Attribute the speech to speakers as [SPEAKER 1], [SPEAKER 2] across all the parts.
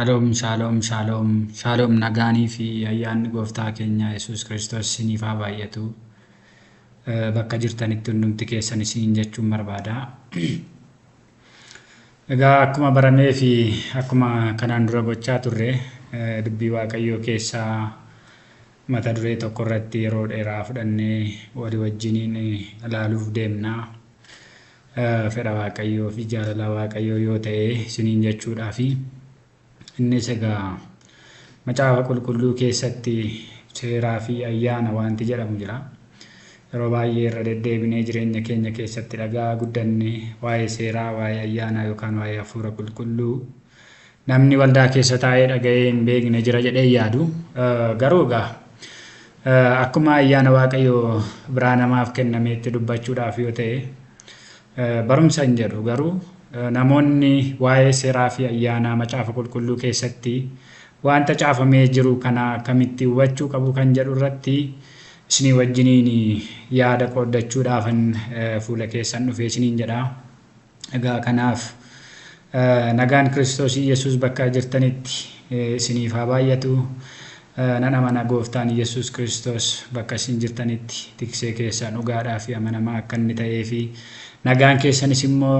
[SPEAKER 1] Shaaloom, shaaloom, shaaloom, shaaloom nagaanii fi ayyaanni gooftaa keenya Yesuus Kiristoos isiniif haa baay'atu. Bakka jirtanitti hundumti keessan isiniin jechuun barbaada. Egaa akkuma baramee fi akkuma kanaan dura gochaa turre dubbii Waaqayyoo keessaa mata duree tokko irratti yeroo dheeraa fudhannee walii wajjiniin ilaaluuf deemna. Fedha Waaqayyoo fi jaalala Waaqayyoo yoo ta'e isiniin jechuudhaafi. Innis egaa macaafa qulqulluu keessatti seeraa fi ayyaana wanti jedhamu jira. Yeroo baay'ee irra deddeebinee jireenya keenya keessatti dhagaa guddanne waa'ee seeraa, waa'ee ayyaanaa yookaan waa'ee hafuura qulqulluu namni waldaa keessa taa'ee dhaga'ee hin beekne jira jedhee yaadu. Garuu egaa akkuma ayyaana Waaqayyoo biraa namaaf kennameetti dubbachuudhaaf yoo ta'e barumsa hin jedhu garuu namoonni waa'ee seeraa fi ayyaanaa macaafa qulqulluu keessatti wanta caafamee jiru kana akkamitti hubachuu qabu kan jedhu irratti isinii wajjiniin yaada qooddachuudhaafan fuula keessan dhufee isiniin jedha. Egaa kanaaf nagaan Kiristoos Yesuus bakka jirtanitti isiniif haa baay'atu. Nan amana gooftaan Yesuus Kiristoos bakka isin jirtanitti tiksee keessan dhugaadhaa fi amanamaa akka inni ta'ee fi nagaan keessanis immoo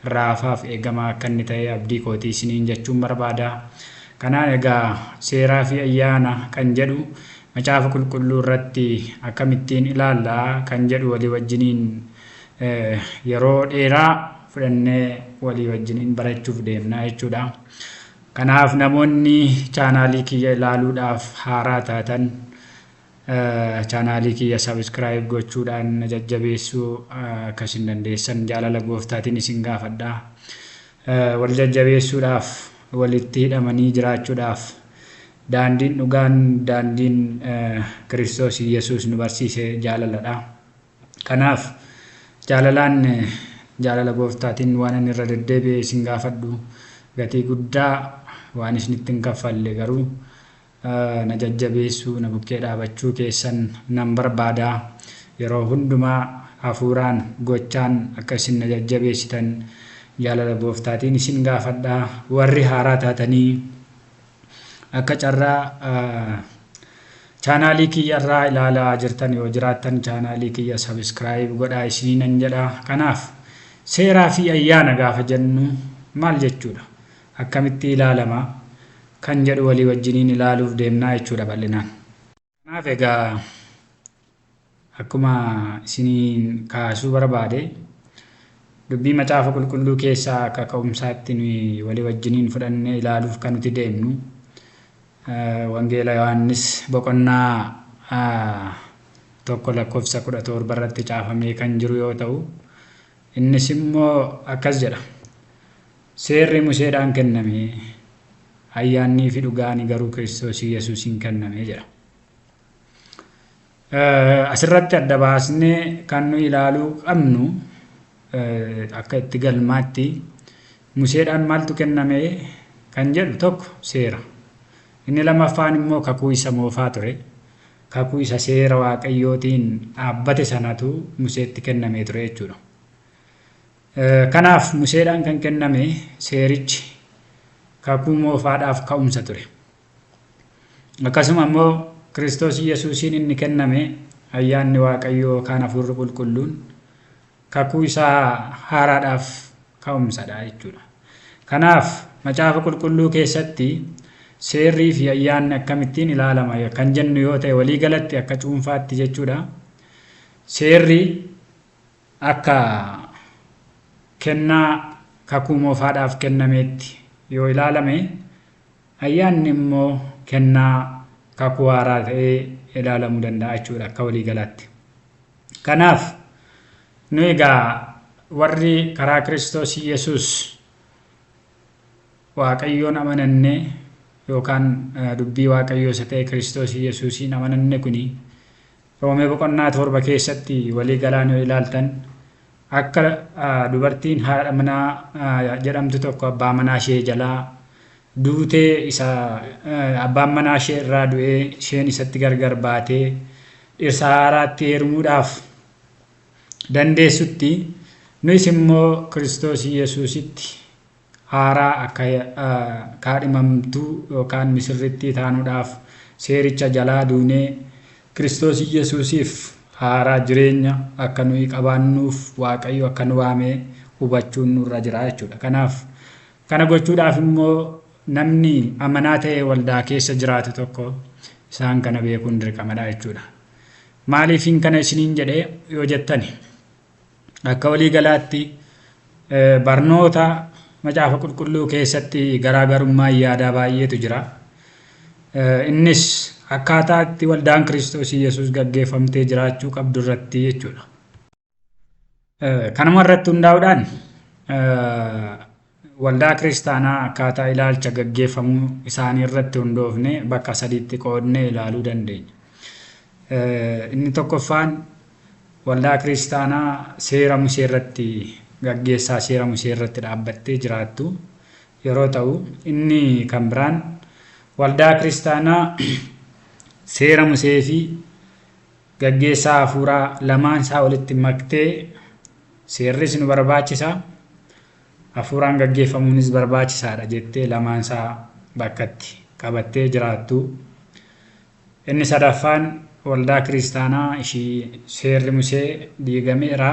[SPEAKER 1] raafaaf eegamaa akka inni ta'e abdii kootii isiniin jechuun barbaada. Kanaan egaa seeraa fi ayyaana kan jedhu macaafa qulqulluu irratti akkamittiin ilaalla kan jedhu walii wajjiniin yeroo dheeraa fudhannee walii wajjiniin barachuuf deemna jechuudha. Kanaaf namoonni chaanaalii kiyya ilaaluudhaaf haaraa taatan chaanaalii kiyya subscribe gochuudhaan na jajjabeessuu akka isin dandeessan jaalala gooftaatiin isin gaafadha. Wal jajjabeessuudhaaf walitti hidhamanii jiraachuudhaaf daandiin dhugaan daandiin Kiristoos Yesuus nu barsiise jaalaladha. Kanaaf jaalalaan jaalala gooftaatiin waan inni irra deddeebi'ee isin gaafadhu gatii guddaa waan isinitti hin kaffalle garuu na jajjabeessuu na bukkee dhaabachuu keessan nan barbaada. Yeroo hundumaa hafuuraan gochaan akka isin na jajjabeessitan jaalala gooftaatiin isin gaafadha. Warri haaraa taatanii akka carraa chaanaalii kiyya irraa ilaalaa jirtan yoo jiraattan chaanaalii kiyya subscribe godhaa isiniinan jedha. Kanaaf seeraa fi ayyaana gaafa jennu maal jechuudha? Akkamitti ilaalama? Kan jedhu walii wajjiniin ilaaluuf deemnaa jechuudha bal'inaan. Kanaaf egaa akkuma isiniin kaasuu barbaade dubbii macaafa qulqulluu keessaa akka ka'umsaatti nuyi walii wajjiniin fudhannee ilaaluuf kan nuti deemnu Wangeela Yohaannis boqonnaa 1 lakkoofsa 17 irratti caafamee kan jiru yoo ta'u innis immoo akkas jedha. Seerri Museedhaan kenname, ayyaannii fi dhugaani garuu Kiristoos Yesuusiin kenname jedha. Asirratti adda baasnee kan nu ilaaluu qabnu akka itti galmaatti Museedhaan maaltu kenname kan jedhu tokko seera. Inni lamaffaan immoo kakuu isa moofaa ture. Kakuu isa seera Waaqayyootiin dhaabbate sanatu Museetti kennamee ture jechuudha. Kanaaf Museedhaan kan kenname seerichi kakuu moofaadhaaf ka'umsa ture. Akkasuma immoo Kiristoos Yesuusiin inni kenname ayyaanni Waaqayyoo yookaan hafuurri qulqulluun kakuu isaa haaraadhaaf ka'umsadha jechuudha. Kanaaf macaafa qulqulluu keessatti seerrii fi ayyaanni akkamittiin ilaalama kan jennu yoo ta'e walii galatti akka cuunfaatti jechuudha. Seerri akka kennaa kakuu moofaadhaaf kennameetti yoo ilaalame ayyaanni immoo kennaa kakuu haaraa ta'ee ilaalamuu danda'a jechuudha akka walii galaatti. Kanaaf nu egaa warri karaa Kiristoos Yesuus Waaqayyoon amananne yookaan dubbii Waaqayyoo isa ta'e Kiristoos Yesuusiin amananne kuni Roomee boqonnaa 7 keessatti walii galaan yoo ilaaltan akka dubartiin haadha manaa jedhamtu tokko abbaa manaa ishee jalaa duutee isa abbaan manaa ishee irraa du'ee isheen isatti gargar baatee dhirsa haaraatti heerumuudhaaf dandeessutti nuyis immoo Kiristoos Yesuusitti haaraa akka kaadhimamtuu yookaan misirrittii taanuudhaaf seericha jalaa duunee Kiristoos Yesuusiif haaraa jireenya akka nuyi qabaannuuf Waaqayyo akka nu waame hubachuun nurra jira jechuudha. Kanaaf kana gochuudhaaf immoo namni amanaa ta'e waldaa keessa jiraatu tokko isaan kana beekuun dirqamadha jechuudha. Maaliifin kana isiniin jedhe yoo jettani, akka walii galaatti barnoota Macaafa Qulqulluu keessatti garaagarummaan yaadaa baay'eetu jira. Innis akkaataa itti waldaan Kiristoos Yesuus gaggeeffamtee jiraachuu qabdu irratti jechuudha. Kanuma irratti hundaa'uudhaan waldaa kiristaanaa akkaataa ilaalcha gaggeeffamuu isaanii irratti hundoofne bakka sadiitti qoodnee ilaaluu dandeenya. Inni tokkoffaan waldaa kiristaanaa seera Musee irratti, gaggeessaa seera Musee irratti dhaabbattee jiraattu yeroo ta'u, inni kan biraan waldaa kiristaanaa seera Musee fi gaggeessaa hafuuraa lamaan isaa walitti maktee, seerris nu barbaachisa, hafuuraan gaggeeffamuunis barbaachisaadha jettee lamaan isaa bakkatti qabattee jiraattu. Inni sadaffaan waldaa kiristaanaa ishii seerri Musee diigameera,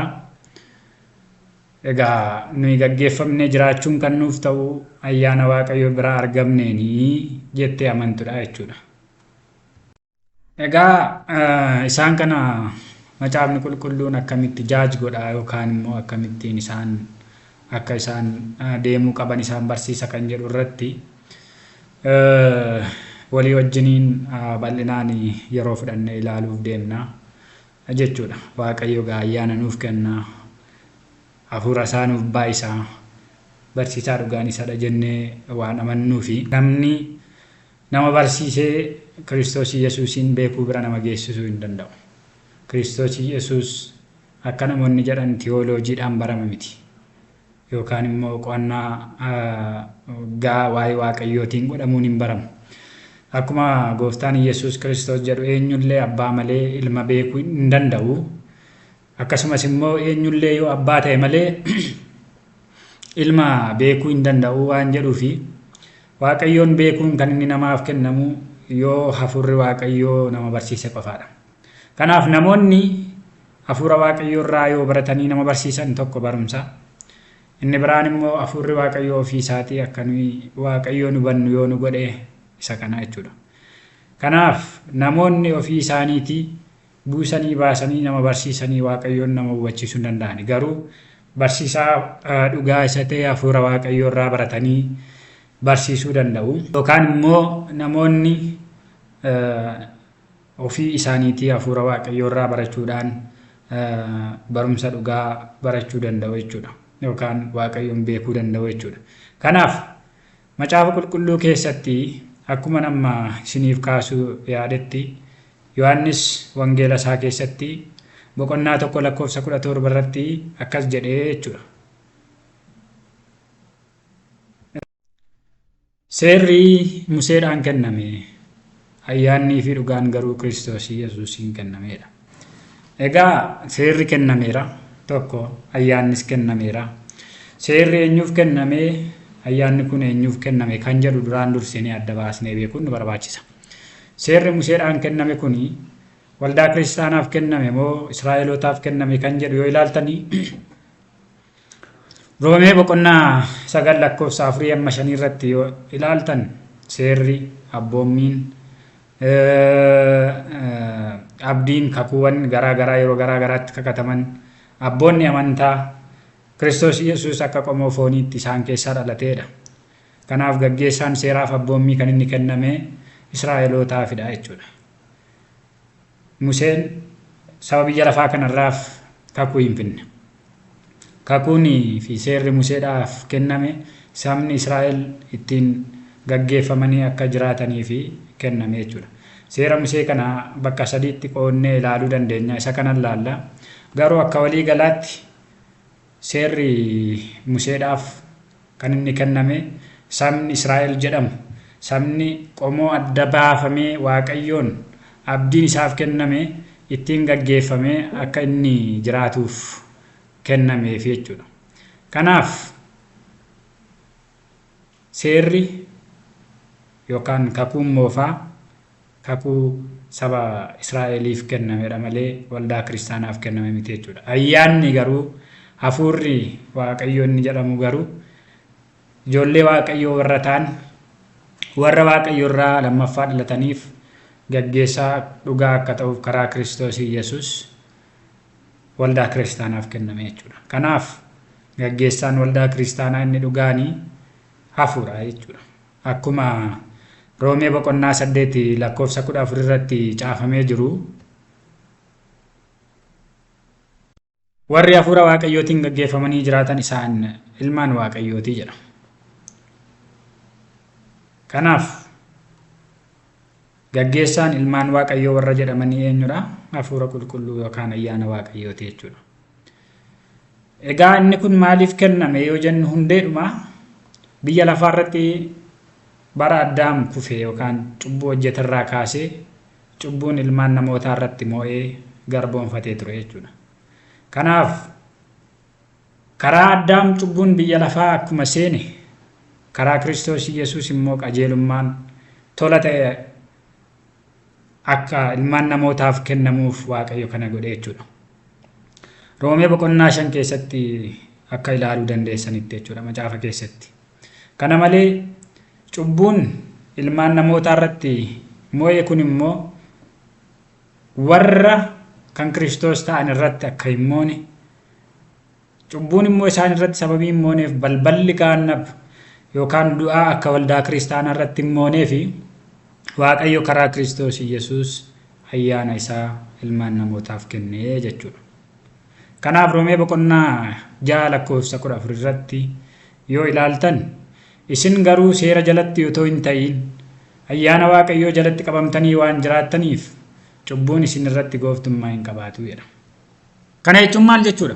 [SPEAKER 1] egaa nuyi gaggeeffamnee jiraachuun kan nuuf ta'u ayyaana Waaqayyoo biraa argamneeni jettee amantudha jechuudha. Egaa isaan kana Macaafni Qulqulluun akkamitti jaaj godha yookaan immoo akkamittiin isaan akka isaan deemuu qaban isaan barsiisa kan jedhu irratti walii wajjiniin bal'inaan yeroo fudhannee ilaaluuf deemna jechuudha. Waaqayyo egaa ayyaana nuuf kenna, hafuura isaa nuuf baay'isa, barsiisaa dhugaan isadha jennee waan amannuufi. Namni nama barsiisee Kiristoos Yesuusiin beekuu bira nama geessisuu hin danda'u. Kiristoos Yesuus akka namoonni jedhan tiyooloojiidhaan barama miti. Yookaan immoo qo'annaa gaa waa'ee Waaqayyootiin godhamuun hin baramu. Akkuma Gooftaan Yesuus Kiristoos jedhu, eenyullee abbaa malee ilma beekuu hin danda'u. Akkasumas immoo eenyullee yoo abbaa ta'e malee ilma beekuu hin danda'u waan jedhuufi, Waaqayyoon beekuun kan inni namaaf kennamu yoo hafuurri Waaqayyoo nama barsiise qofaadha. Kanaaf namoonni hafuura Waaqayyoo irraa yoo baratanii nama barsiisan tokko barumsa. Inni biraan immoo hafuurri Waaqayyoo ofii isaatii akka nuyi Waaqayyoon hubannu yoo nu godhe isa kana jechuudha. Kanaaf namoonni ofii isaaniitii buusanii baasanii nama barsiisanii Waaqayyoon nama hubachiisuu hin danda'ani. Garuu barsiisaa dhugaa isa ta'e hafuura Waaqayyoo irraa baratanii barsiisuu danda'u. Yookaan immoo namoonni ofii isaaniitii hafuura Waaqayyoo irraa barachuudhaan barumsa dhugaa barachuu danda'u jechuudha. Yookaan Waaqayyoon beekuu danda'u jechuudha. Kanaaf Macaafa Qulqulluu keessatti akkuma amma isiniif kaasuu yaadetti, Yohaannis wangeela isaa keessatti boqonnaa 1 lakkoofsa 17 irratti akkas jedhee jechuudha. Seerri Museedhaan kenname, ayyaannii fi dhugaan garuu Kiristoos Yesuusiin kennameedha. Egaa seerri kennameera tokko, ayyaannis kennameera. Seerri eenyuuf kenname, ayyaanni kun eenyuuf kenname kan jedhu duraan dursinee adda baasnee beekuun nu barbaachisa. Seerri Museedhaan kenname kun waldaa kiristaanaaf kenname moo Israa'elootaaf kenname kan jedhu yoo ilaaltanii, Roomee boqonnaa 9 lakkoofsa 4 amma 5 irratti yoo ilaaltan, seerri, abboommiin, abdiin, kakuuwwan garaa garaa yeroo garaa garaatti kakataman, abboonni amantaa Kiristoos Yesuus akka qomoo fooniitti isaan keessaa dhalateedha. Kanaaf gaggeessaan seeraaf abboommii kan inni kenname Israa'elootaafidha jechuudha. Museen saba biyya lafaa kanarraaf kakuu hin finne. Kakuun fi seerri Museedhaaf kenname sabni Israa'el ittiin gaggeeffamanii akka jiraataniif kenname jechuudha. Seera Musee kana bakka sadiitti qoodnee ilaaluu dandeenya. Isa kanan laalla. Garuu akka walii galaatti seerri Museedhaaf kan inni kenname sabni Israa'el jedhamu, sabni qomoo adda baafamee Waaqayyoon abdiin isaaf kenname ittiin gaggeeffamee akka inni jiraatuuf kennameef jechuudha. Kanaaf Seerri yookaan kakuun moofaa kakuu saba Israa'eliif kennamedha malee waldaa kiristaanaaf kenname miti jechuudha. Ayyaanni garuu, hafuurri Waaqayyoo inni jedhamu garuu, ijoollee Waaqayyoo warra ta'an, warra Waaqayyo irraa lammaffaa dhalataniif gaggeessaa dhugaa akka ta'uuf karaa Kiristoos Yesuus waldaa kiristaanaaf kenname jechuudha. Kanaaf gaggeessaan waldaa kiristaanaa inni dhugaanii hafuura jechuudha. Akkuma Roomee boqonnaa 8 lakkoofsa 14 irratti caafamee jiru, warri hafuura Waaqayyootiin gaggeeffamanii jiraatan isaan ilmaan Waaqayyootii jedha. Kanaaf gaggeessaan ilmaan Waaqayyoo warra jedhamanii eenyudha? Hafuura qulqulluu yookaan ayyaana Waaqayyooti jechuudha. Egaa inni kun maaliif kenname yoo jennu, hundeedhuma biyya lafaa irratti bara Addaam kufe yookaan cubbuu hojjeterraa kaasee cubbuun ilmaan namootaa irratti moo'ee garboonfatee ture jechuudha. Kanaaf karaa Addaam cubbuun biyya lafaa akkuma seene, karaa Kiristoos Yesuus immoo qajeelummaan tola ta'e akka ilmaan namootaaf kennamuuf Waaqayyo kana godhe jechuudha. Roomee boqonnaa 5 keessatti akka ilaaluu dandeessanitti jechuudha, macaafa keessatti. Kana malee cubbuun ilmaan namootaa irratti moo'e kun immoo warra kan Kiristoos ta'an irratti akka hin moone, cubbuun immoo isaan irratti sababii hin mooneef balballi gaannab yookaan du'aa akka waldaa kiristaanaa irratti hin moonee fi Waaqayyo karaa Kiristoos Yesuus ayyaana isaa ilmaan namootaaf kenne jechuudha. Kanaaf Roomee boqonnaa 6 lakkoofsa 14 irratti yoo ilaaltan, isin garuu seera jalatti otoo hin ta'iin ayyaana Waaqayyoo jalatti qabamtanii waan jiraattaniif cubbuun isin irratti gooftummaa hin qabaatu jedha. Kana jechuun maal jechuudha?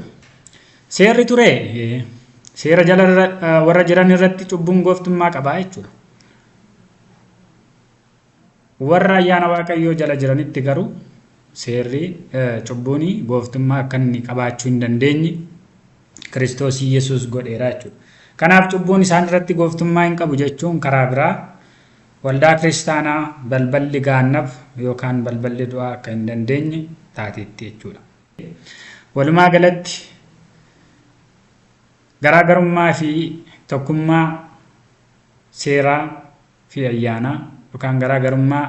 [SPEAKER 1] Seerri ture, seera jala warra jiran irratti cubbuun gooftummaa qabaa jechuudha. Warra ayyaana Waaqayyoo jala jiranitti garuu seerri, cubbuun gooftummaa akka inni qabaachuu hin dandeenye Kiristoos Yesuus godheera jechuudha. Kanaaf cubbuun isaan irratti gooftummaa hin qabu jechuun karaa biraa waldaa kiristaanaa balballi gaannab yookaan balballi du'aa akka hin dandeenye taateetti jechuudha. Walumaa galatti garaagarummaa fi tokkummaa seeraa fi ayyaanaa yookaan garaagarummaa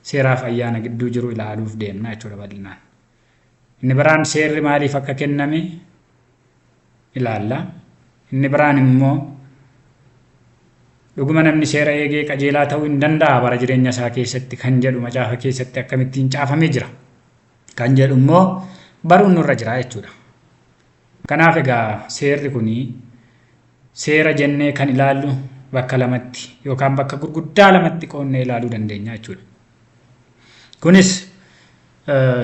[SPEAKER 1] seeraa fi ayyaana gidduu jiru ilaaluuf deemna jechuudha bal'inaan. Inni biraan seerri maaliif akka kenname ilaalla. Inni biraan immoo dhuguma namni seera eegee qajeelaa ta'uu hin danda'a bara jireenya isaa keessatti kan jedhu, macaafa keessatti akkamittiin caafamee jira kan jedhu immoo baruun nurra jira jechuudha. Kanaaf egaa seerri kun seera jennee kan ilaallu bakka lamatti yookaan bakka gurguddaa lamatti qoonnee ilaaluu dandeenya jechuudha. Kunis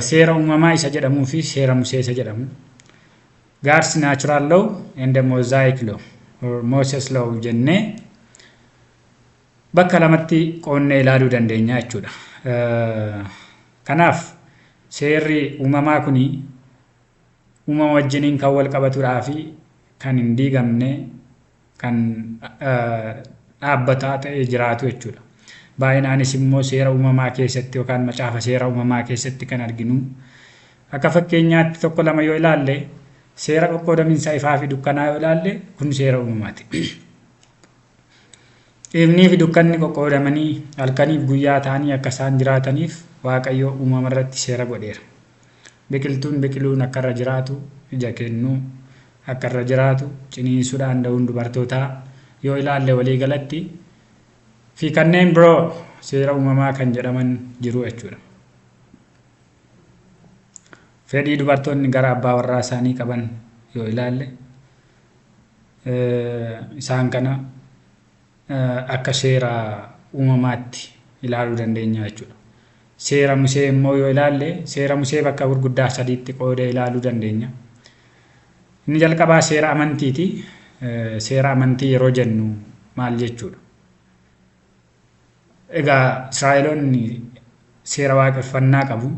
[SPEAKER 1] seera uumamaa isa jedhamuu fi seera Musee isa jedhamu. God's natural law and the Mosaic law or Moses law jennee bakka lamatti qoonnee ilaaluu dandeenya jechuudha. Kanaaf seerri uumamaa kuni uumama wajjiniin kan wal qabatudhaa fi kan hin diigamne, kan dhaabbataa ta'ee jiraatu jechuudha. Baay'inaanis immoo seera uumamaa keessatti yookaan macaafa seera uumamaa keessatti kan arginu. Akka fakkeenyaatti tokko lama yoo ilaalle, seera qoqqoodaminsa ifaa fi dukkanaa yoo ilaalle, kun seera uumamaati. Ifnii fi dukkanni qoqqoodamanii halkaniif guyyaa ta'anii akka isaan jiraataniif Waaqayyo uumama irratti seera godheera. Biqiltuun biqiluun akka irra jiraatu, ija kennuu akka irra jiraatu, ciniinsuudhaan da'uun dubartootaa yoo ilaalle walii galatti fi kanneen biroo seera uumamaa kan jedhaman jiru jechuudha. Fedhii dubartoonni gara abbaa warraa isaanii qaban yoo ilaalle, isaan kana akka seera uumamaatti ilaaluu dandeenya jechuudha. Seera Musee immoo yoo ilaalle, seera Musee bakka gurguddaa sadiitti qoodee ilaaluu dandeenya. Inni jalqabaa seera amantiiti. Seera amantii yeroo jennu maal jechuudha? Egaa Israa'eloonni seera waaqeffannaa qabu.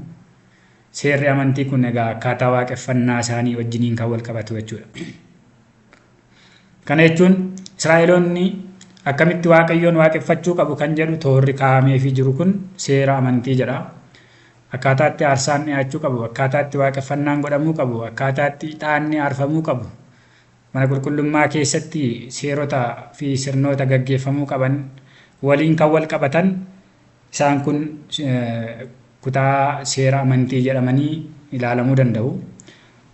[SPEAKER 1] Seerri amantii kun egaa akkaataa waaqeffannaa isaanii wajjiniin kan wal qabatu jechuudha. Kana jechuun Israa'eloonni Akkamitti Waaqayyoon waaqeffachuu qabu kan jedhu toorri kaa'ameefii jiru kun seera amantii jedha. Akkaataa itti aarsaan dhiyaachuu qabu, akkaataa itti waaqeffannaan godhamuu qabu, akkaataa itti ixaanni aarfamuu qabu, mana qulqullummaa keessatti seerota fi sirnoota gaggeeffamuu qaban waliin kan wal qabatan isaan kun kutaa seera amantii jedhamanii ilaalamuu danda'u.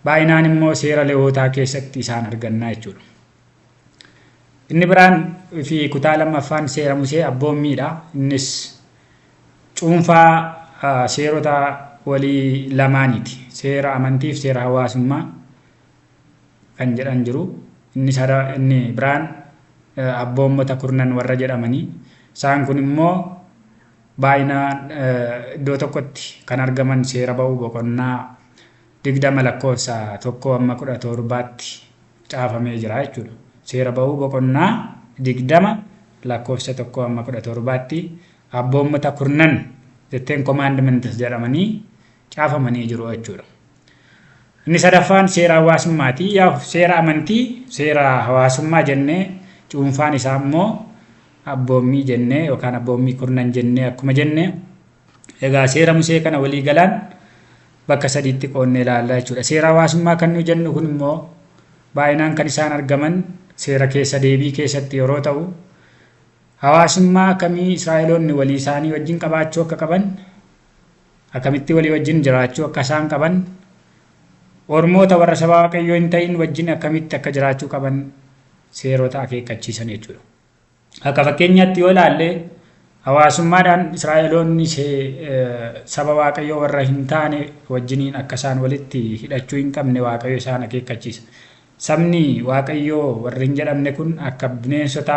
[SPEAKER 1] Baay'inaan immoo seera Lewwotaa keessatti isaan argannaa jechuudha. Inni biraan fi kutaa lammaffaan seera Musee abboommiidha. Innis cuunfaa seerota walii lamaaniiti. Seera amantii fi seera hawaasummaa kan jedhan jiru. Inni sada inni biraan abboommota kurnan warra jedhamanii. Isaan kun immoo baay'inaan iddoo tokkotti kan argaman seera ba'uu boqonnaa 20 lakkoofsa 1 amma 17tti caafamee jira jechuudha. Seera ba'uu boqonnaa 20 lakkoofsa 1 amma 17tti abboommota kurnan, the ten commandments, jedhamanii caafamanii jiru jechuudha. Inni sadaffaan seera hawaasummaati. Yaa seera amantii, seera hawaasummaa jennee, cuunfaan isaa immoo abboommii jennee yookaan abboommii kurnan jennee akkuma jenne, egaa seera Musee kana walii galaan bakka sadiitti qoodnee ilaalla jechuudha. Seera hawaasummaa kan nu jennu kun immoo baay'inaan kan isaan argaman seera keessa deebii keessatti yeroo ta'u, hawaasummaa akkamii Israa'eloonni walii isaanii wajjin qabaachuu akka qaban, akkamitti walii wajjin jiraachuu akka isaan qaban, ormoota warra saba Waaqayyoo hin ta'in wajjin akkamitti akka jiraachuu qaban seerota akeekkachiisan jechuudha. Akka fakkeenyaatti yoo ilaalle, hawaasummaadhaan Israa'eloonni saba Waaqayyoo warra hin taane wajjiniin akka isaan walitti hidhachuu hin qabne Waaqayyo isaan akeekkachiisa. Sabni Waaqayyoo warri hin jedhamne kun akka bineensota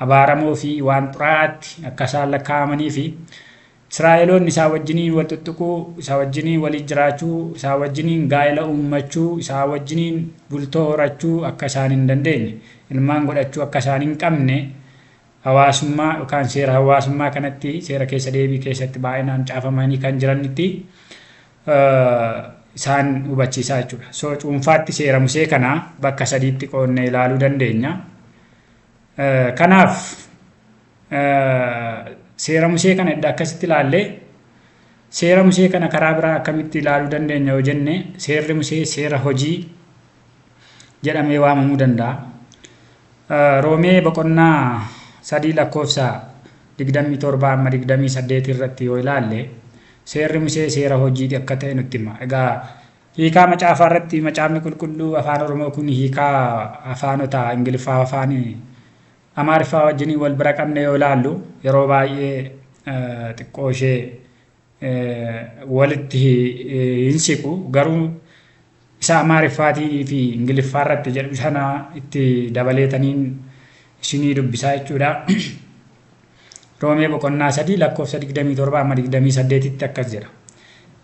[SPEAKER 1] abaaramoo fi waan xuraa'aatti akka isaan lakkaa'amanii fi Israa'eloonni isaa wajjiniin wal tuttuquu, isaa wajjiniin waliin jiraachuu, isaa wajjiniin gaa'ela uummachuu, isaa wajjiniin bultoo horachuu akka isaan hin dandeenye, ilmaan godhachuu akka isaan hin qabne hawaasummaa yookaan seera hawaasummaa kanatti seera keessa deebii keessatti baay'inaan caafamanii kan jiranitti isaan hubachiisaa jechuudha. So cuunfaatti seera Musee kana bakka sadiitti qoodnee ilaaluu dandeenya. Kanaaf seera Musee kana edda akkasitti ilaallee, seera Musee kana karaa biraa akkamitti ilaaluu dandeenya yoo jenne, seerri Musee seera hojii jedhamee waamamuu danda'a. Roomee boqonnaa 3 lakkoofsa 27 amma 28 irratti yoo ilaalle, seerri Musee seera hojiiti akka ta'e nutti hima. Egaa hiikaa macaafaa irratti macaafni qulqulluu afaan Oromoo kun hiikaa afaanota Ingiliffaa, afaan Amaariffaa wajjiniin wal bira qabne yoo ilaallu, yeroo baay'ee xiqqoo ishee walitti hin siqu, garuu isa Amaariffaatii fi Ingiliffaa irratti jedhu sana itti dabaleetaniin isinii dubbisaa jechuudha. Roomee boqonnaa 3 lakkoofsa 27 amma 28tti akkas jedha.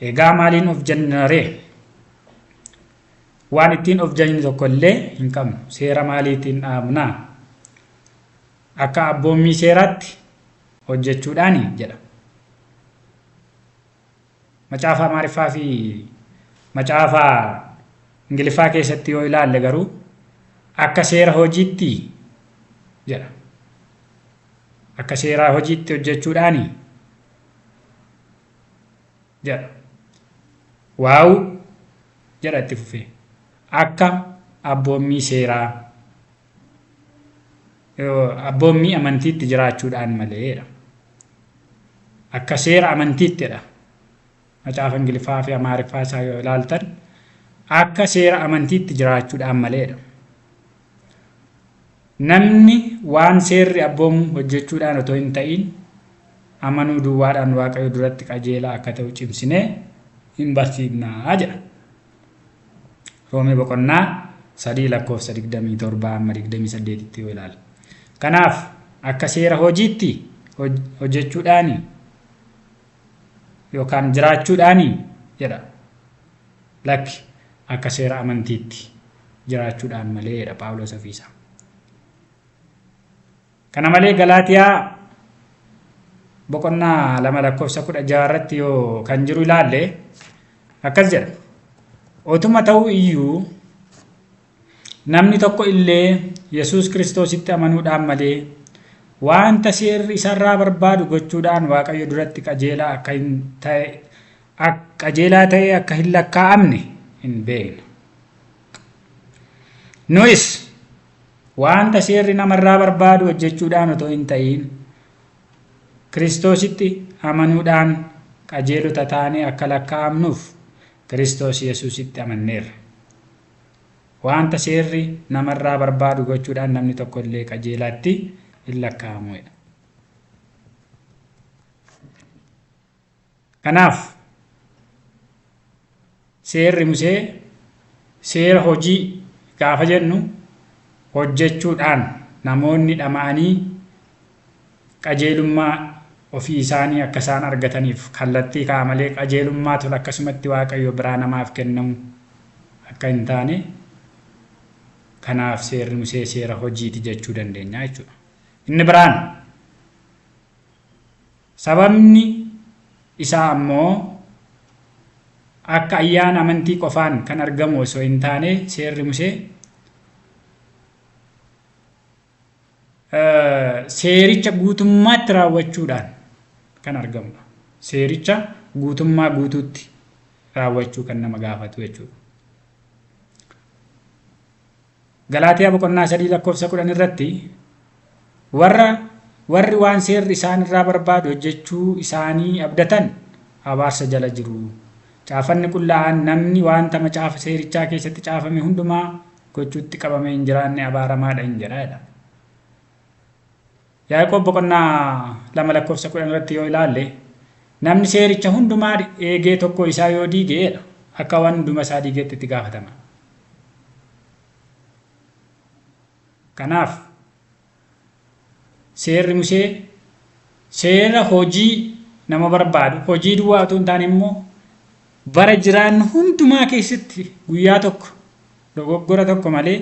[SPEAKER 1] Egaa maaliin of jenna ree? Waan ittiin of jajnu tokko illee hin qabnu. Seera maaliitiin dhaabnaa? Akka abboommii seeraatti hojjechuudhaani jedha. Macaafa Amaariffaa fi macaafa Ingiliffaa keessatti yoo ilaalle garuu akka seera hojiitti jedha. Akka seeraa hojiitti hojjechuudhaani jedha. Waawuu jedha itti fufee. Akka abboommii seeraa, abboommii amantiitti jiraachuudhaan malee jedha. Akka seera amantiitti jedha. Macaafa Ingiliffaa fi Amaariffaa isaa yoo ilaaltan akka seera amantiitti jiraachuudhaan malee jedha. Namni waan seerri abboomu hojjechuudhaan otoo hin ta'in amanuu duwwaadhaan Waaqayyo duratti qajeelaa akka ta'u cimsinee hin barsiifna jedha. Roomee boqonnaa 3 lakkoofsa 27 amma 28tti yoo ilaalle. Kanaaf akka seera hojiitti hojjechuudhaani yookaan jiraachuudhaani jedha. Lakki, akka seera amantiitti jiraachuudhaan malee jedha Phaawulos ofiisaa. Kana malee Galaatiyaa boqonnaa 2 lakkoofsa 16 irratti yoo kan jiru ilaalle akkas jedha. Otuma ta'uu iyyuu namni tokko illee Yesuus Kiristoositti amanuudhaan malee wanta seerri isarraa barbaadu gochuudhaan Waaqayyo duratti qajeelaa akka hin ta'e qajeelaa ta'ee akka hin lakkaa'amne hin beekna. Nuyis wanta seerri namarraa barbaadu hojjechuudhaan otoo hin ta'iin Kiristoositti amanuudhaan qajeelota taanee akka lakkaa'amnuuf Kiristoos Yesuusitti amanneerra. Wanta seerri namarraa barbaadu gochuudhaan namni tokko illee qajeelaatti hin lakkaa'amu. Kanaaf seerri Musee seera hojii gaafa jennu hojjechuudhaan namoonni dhama'anii qajeelummaa ofii isaanii akka isaan argataniif kallattii kaa'a malee qajeelummaa tola akkasumatti Waaqayyo biraa namaaf kennamu akka hin taane kanaaf seerri Musee seera hojiiti jechuu dandeenya jechuudha. Inni biraan sababni isaa ammoo akka ayyaana amantii qofaan kan argamu osoo hin taane seerri Musee seericha guutummaatti raawwachuudhaan kan argamudha. Seericha guutummaa guutuutti raawwachuu kan nama gaafatu jechuudha. Galaatiyaa boqonnaa 3 lakkoofsa 10 irratti warra warri waan seerri isaan irraa barbaadu hojjechuu isaanii abdatan abaarsa jala jiru. Caafanni qullaa'aan namni wanta macaafa seerichaa keessatti caafame hundumaa gochuutti qabamee hin jiraanne abaaramaadha hin jedha jedha. Yaaqoob boqonnaa 2 lakkoofsa 10 irratti yoo ilaalle namni seericha hundumaa eegee tokko isaa yoo diige jedha akka waan hunduma isaa diigeetti itti gaafatama. Kanaaf seerri Musee seera hojii nama barbaadu hojii duwwaa utuu hin taane immoo bara jiraannu hundumaa keessatti guyyaa tokko dogoggora tokko malee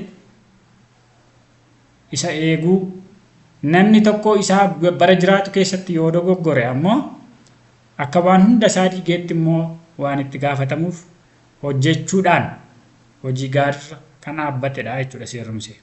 [SPEAKER 1] isa eeguu namni tokko isaa bara jiraatu keessatti yoo dogoggore ammoo akka waan hunda isaa diigeetti immoo waan itti gaafatamuuf hojjechuudhaan hojii gaariirra kan dhaabbatedha jechuudha seerri Musee.